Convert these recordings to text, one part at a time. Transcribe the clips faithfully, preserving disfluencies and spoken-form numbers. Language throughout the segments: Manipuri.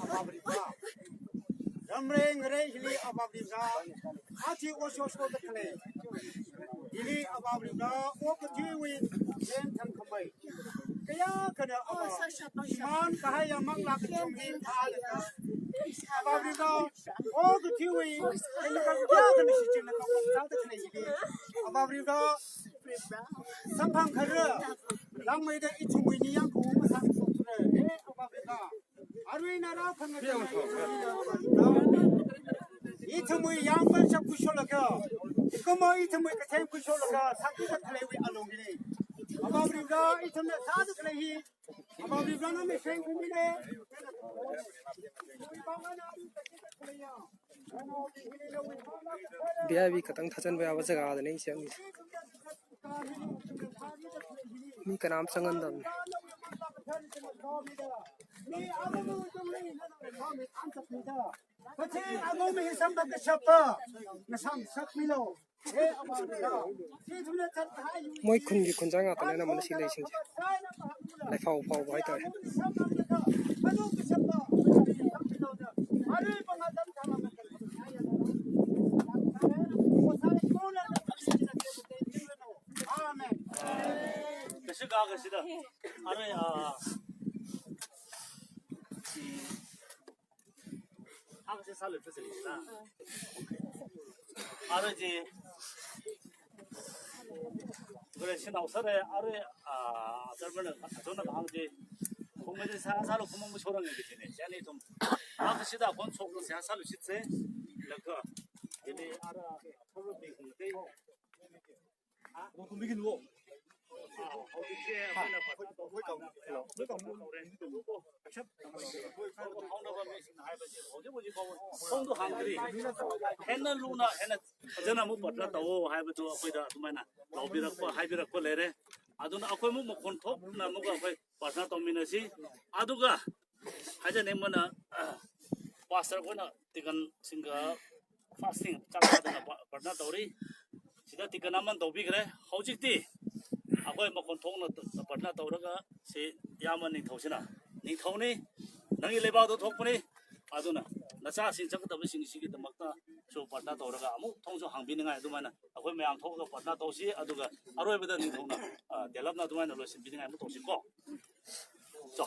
ꯑꯕꯥꯕ꯭ꯔꯤꯕ ꯔꯝꯔꯦ ꯉꯔꯦ ꯍꯤꯂꯤ ꯑꯕꯥꯕ꯭ꯔꯤꯕ ꯑꯊꯤ ꯑꯣꯁꯣꯁꯣ ꯗꯈꯂꯦ ꯍꯤꯂꯤ ꯑꯕꯥꯕ꯭ꯔꯤꯕ ꯑꯣ ꯀꯊꯤꯋꯤ ꯌꯦꯟ ꯊꯪ ꯈꯃꯩ ꯀꯌꯥ ꯀꯅ ꯑꯕ ꯏꯃꯥꯟ ꯀꯍꯥꯏ ꯌꯥꯃꯛ ꯂꯥꯛ ꯆꯨꯝꯕꯤ ꯊꯥ ꯑꯕꯥꯕ꯭ꯔꯤꯕ ꯑꯣ ꯀꯊꯤꯋꯤ ꯀꯌꯥ ꯀꯅ ꯁꯤꯆꯤꯟꯅ ꯀꯧꯕ ꯊꯥ ꯗꯈꯂꯦ ꯍꯤꯂꯤ ꯑꯕꯥꯕ꯭ꯔꯤꯕ ꯁꯝꯐꯝ ꯈꯔ ꯂꯥꯡꯃꯩꯗ ꯏꯊꯨꯝ ꯃꯣꯏꯅꯤ ꯌꯥꯝ ꯀꯧꯕ ꯃꯁꯥ ꯁꯣꯛꯇ꯭ꯔꯦ꯫ ꯍꯦ ꯑꯕꯥꯕ꯭ꯔꯤꯕ ꯑꯔꯨꯏ ꯅꯔꯥ ꯐꯪꯉ ꯏꯊꯨꯝ ꯃꯣꯏ ꯌꯥꯝꯕ ꯆꯞ ꯀꯨꯏꯁꯣꯜꯂꯒ ꯏꯀꯨꯝꯃ ꯏꯊꯨꯝ ꯃꯣꯏ ꯀꯊꯦꯡ ꯀꯨꯏꯁꯣꯜꯂꯒ ꯁꯥꯀꯨ ꯀꯊꯂꯦꯋꯤ ꯑꯂꯣꯡꯒꯤꯅꯤ꯫ ꯑꯕꯥꯕ꯭ꯔꯤꯕ ꯏꯊꯨꯝꯅ ꯁꯥꯗ ꯈꯂꯩꯍꯤ꯫ ꯑꯕꯥꯕ꯭ꯔꯤꯕꯅ ꯃꯦꯁꯦꯡ ꯀꯨꯝꯕꯤꯅꯦ꯫ ꯚꯤ ꯑꯥꯏ ꯄꯤ ꯈꯛꯇꯪ ꯊꯥꯖꯤꯟꯕ ꯌꯥꯕ ꯖꯒꯥꯗꯅꯦ ꯑꯩ ꯆꯪꯉꯤꯁꯦ꯫ ꯃꯤ ꯀꯅꯥꯝ ꯆꯪꯍꯟꯗꯕꯅꯤ꯫ ꯃꯣꯏ ꯈꯨꯟꯒꯤ ꯈꯨꯟꯖꯥ ꯉꯥꯛꯇꯅꯦ ꯑꯅꯝꯕꯅ ꯁꯤ ꯂꯩꯁꯤꯡꯁꯦ꯫ ꯂꯩꯐꯥꯎ ꯐꯥꯎꯕ ꯍꯥꯏꯇꯥꯔꯦ꯫ ꯀꯩꯁꯨ ꯀꯥꯒꯁꯤꯗ ꯑꯔꯣꯏ ꯑ ꯍꯥꯡꯁꯦ ꯁꯥꯂꯣꯏ ꯐꯖꯅꯤꯅ ꯑꯔꯣꯏꯖꯤ ꯒ꯭ꯔꯦꯁꯤꯟ ꯑꯧꯁꯔꯦ ꯑꯔꯣꯏ ꯑ ꯆꯔꯃꯅ ꯑꯆꯣꯟꯅ ꯍꯥꯡꯁꯦ ꯈꯨꯝꯃꯗꯤ ꯁꯥ ꯁꯥꯂꯣ ꯈꯨꯝꯃꯝꯕ ꯁꯣꯔꯪꯉꯦ ꯀꯩꯁꯤꯅꯦ ꯁꯤꯅꯤ ꯊꯨꯝ ꯍꯥꯡꯁꯤꯗ ꯑꯩꯈꯣꯏ ꯁꯣꯛꯅ ꯁꯥ ꯁꯥꯂꯣꯏ ꯁꯤꯠꯁꯦ ꯂꯒ ꯏꯅꯤ ꯑꯔ ꯊꯧꯔ ꯕꯦꯒ ꯍꯨꯝꯗꯩ ꯍꯧꯖꯤꯛꯁꯦ ꯑꯩꯈꯣꯏꯅ ꯄꯩꯁꯥ ꯇꯧꯔꯦ꯫ ꯍꯧꯖꯤꯛ ꯍꯧꯖꯤꯛ ꯐꯥꯎꯕ ꯊꯣꯡꯗꯣ ꯍꯥꯡꯗ꯭ꯔꯤ꯫ ꯍꯦꯟꯅ ꯂꯨꯅ ꯍꯦꯟꯅ ꯐꯖꯅ ꯑꯃꯨꯛ ꯄ꯭ꯔꯊꯅꯥ ꯇꯧꯑꯣ ꯍꯥꯏꯕꯗꯨ ꯑꯩꯈꯣꯏꯗ ꯑꯗꯨꯃꯥꯏꯅ ꯂꯥꯎꯕꯤꯔꯛꯄ ꯍꯥꯏꯕꯤꯔꯛꯄ ꯂꯩꯔꯦ꯫ ꯑꯗꯨꯅ ꯑꯩꯈꯣꯏ ꯑꯃꯨꯛ ꯃꯈꯣꯟ ꯊꯣꯛꯅ ꯑꯃꯨꯛꯀ ꯑꯩꯈꯣꯏ ꯄ꯭ꯔꯊꯅꯥ ꯇꯧꯃꯤꯟꯅꯁꯤ꯫ ꯑꯗꯨꯒ ꯍꯥꯏꯖꯅꯤꯡꯕꯅ ꯄꯥꯁꯇꯔ ꯑꯩꯈꯣꯏꯅ ꯇꯤꯀꯟꯁꯤꯡꯒ ꯐꯥꯁꯇꯤꯡ ꯆꯥꯛ ꯆꯥꯗꯅ ꯄ꯭ꯔꯊꯅꯥ ꯇꯧꯔꯤ꯫ ꯁꯤꯗ ꯇꯤꯀꯟ ꯑꯃ ꯇꯧꯕꯤꯈ꯭ꯔꯦ꯫ ꯍꯧꯖꯤꯛꯇꯤ ꯑꯩꯈꯣꯏ ꯃꯈꯣꯟ ꯊꯣꯛꯅ ꯄ꯭ꯔꯊꯅꯥ ꯇꯧꯔꯒ ꯁꯤ ꯏꯌꯥꯝꯕ ꯅꯤꯡꯊꯧꯁꯤꯅ ꯅꯤꯡꯊꯧꯅꯤ꯫ ꯅꯪꯒꯤ ꯂꯩꯕꯥꯛꯇ ꯊꯣꯛꯄꯅꯤ꯫ ꯑꯗꯨꯅ ꯅꯆꯥꯁꯤꯡ ꯆꯠꯀꯗꯕꯁꯤꯡꯁꯤꯒꯤꯗꯃꯛꯇꯁꯨ ꯄ꯭ꯔꯊꯅꯥ ꯇꯧꯔꯒ ꯑꯃꯨꯛ ꯊꯣꯡꯁꯨ ꯍꯥꯡꯕꯤꯅꯤꯡꯉꯥꯏ ꯑꯗꯨꯃꯥꯏꯅ ꯑꯩꯈꯣꯏ ꯃꯌꯥꯝ ꯊꯣꯛꯑꯒ ꯄ꯭ꯔꯊꯅꯥ ꯇꯧꯁꯤ꯫ ꯑꯗꯨꯒ ꯑꯔꯣꯏꯕꯗ ꯅꯤꯡꯊꯧꯅ, ꯑ, ꯇꯦꯂꯞꯅ ꯑꯗꯨꯃꯥꯏꯅ ꯂꯣꯏꯁꯤꯟꯕꯤꯅꯤꯡꯉꯥꯏ ꯑꯃꯨꯛ ꯇꯧꯁꯤꯀꯣ꯫ ꯆꯣ꯫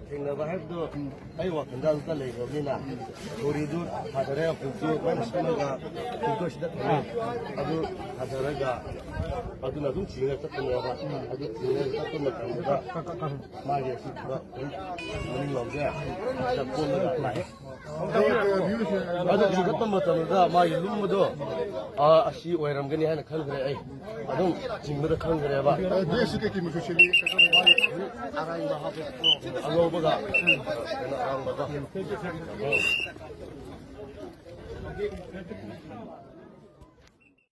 ꯊꯦꯡꯅꯕ ꯍꯥꯏꯕꯗꯣ ꯑꯩ ꯋꯥꯈꯜꯗ ꯑꯝꯇ ꯂꯩꯈ꯭ꯔꯕꯅꯤꯅ, ꯊꯧꯔꯤꯗꯨ ꯊꯥꯗꯔꯦ, ꯍꯧꯖꯤꯛꯇꯤ ꯃꯥꯅ ꯁꯦꯝꯃꯒ ꯍꯧꯖꯤꯛꯇꯣ ꯁꯤꯗ ꯊꯝꯃꯦ꯫ ꯑꯗꯨ ꯊꯥꯗꯔꯒ ꯑꯗꯨꯅ ꯑꯗꯨꯝ ꯆꯤꯡꯉ ꯆꯠꯄꯅꯦꯕ꯫ ꯑꯗꯨ ꯆꯤꯡꯉ ꯆꯠꯄ ꯃꯇꯝꯗ ꯃꯥꯒꯤ ꯑꯁꯤ ꯈꯔ ꯑꯗꯨꯝ ꯃꯅꯤꯡ ꯂꯥꯎꯖꯩ꯫ ꯁꯤꯗ ꯀꯣꯜꯂꯒ ꯂꯥꯛꯑꯦ꯫ ꯑꯗꯨ ꯆꯤꯡꯈꯠꯄ ꯃꯇꯝꯗ ꯃꯥꯒꯤ ꯂꯨꯝꯕꯗꯣ, ꯑ, ꯑꯁꯤ ꯑꯣꯏꯔꯝꯒꯅꯤ ꯍꯥꯏꯅ ꯈꯟꯈ꯭ꯔꯦ ꯑꯩ꯫ ꯑꯗꯨꯝ ꯆꯤꯡꯕꯗ ꯈꯪꯈ꯭ꯔꯦꯕ꯫ ꯗ꯭ꯔꯦꯁꯁꯤ ꯀꯩꯀꯩ ꯃꯆꯨ ꯁꯦꯠꯂꯤ? ꯑꯉꯧꯕꯒ ꯀꯩꯅꯣ ꯑꯉꯥꯡꯕꯒ꯫